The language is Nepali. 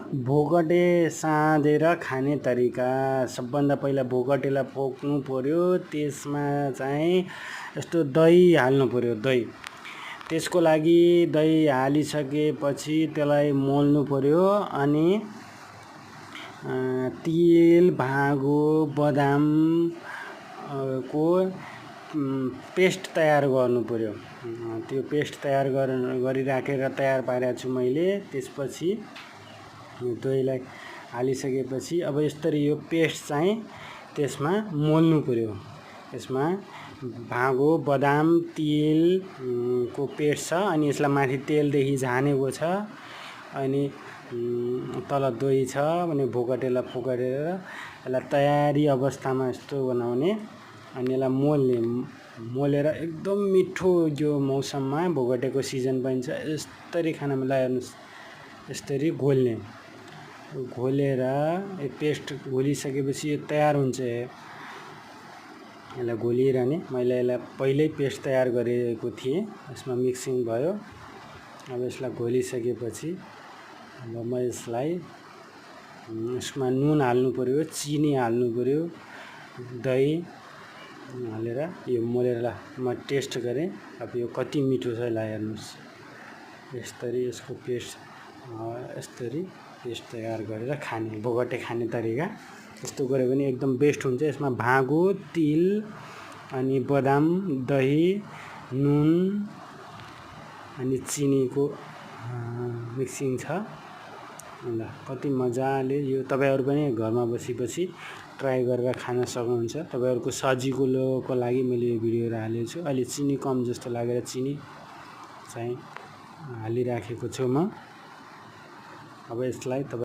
भोगटे साँधेर खाने तरिका। सबभन्दा पहिला भोगटेलाई पोक्नु पर्यो, त्यसमा चाहिँ यस्तो दही हाल्नु पर्यो। दही त्यसको लागि दही हालिसकेपछि त्यसलाई मोल्नु पर्यो अनि तिल, भाँगो, बदाम को पेस्ट तयार गर्नु पर्यो। त्यो पेस्ट तयार गरिराखेर तयार पारेको छु मैले। त्यसपछि दहीलाई हालिसकेपछि अब यसरी यो पेस्ट चाहिँ त्यसमा मोल्नु पर्यो। यसमा भाँगो, बदाम, तिल को पेस्ट छ अनि यसलाई माथि तेलदेखि झानेको छ अनि तल दही छ भने भोगटेलाई फोकाटेर यसलाई तयारी अवस्थामा यस्तो बनाउने अनि यसलाई मोलेर एकदम मिठो यो मौसममा भोगटेको सिजन पनि छ। यस्तरी खानामा लगाउनुहोस्, यस्तरी घोलेर यो पेस्ट घोलिसकेपछि यो तयार हुन्छ। यसलाई घोलिरहने मैले यसलाई पहिल्यै पेस्ट तयार गरेको थिएँ, यसमा मिक्सिङ भयो। अब यसलाई घोलिसकेपछि अब म यसलाई यसमा नुन हाल्नु पर्यो, चिनी हाल्नु पर्यो, दही हालेर यो मोलेर म टेस्ट गरेँ। अब यो कति मिठो छ यसलाई हेर्नुहोस्। यसरी यसको पेस्ट यसरी पेस्ट तयार गरेर खाने भोगटे खाने तरिका। यस्तो गऱ्यो भने एकदम बेस्ट हुन्छ। यसमा भाँगो, तिल अनि बदाम, दही, नुन अनि चिनीको मिक्सिङ छ। ल कति मजाले यो तपाईहरु पनि घरमा बसी ट्राई गरेर खान सक्नुहुन्छ। तपाईहरुको सजिलोको लागि मैले यो भिडियो हालेको छु। अहिले चिनी कम जस्तो लागेर चिनी चाहिँ हालिराखेको छु म। अब यसलाई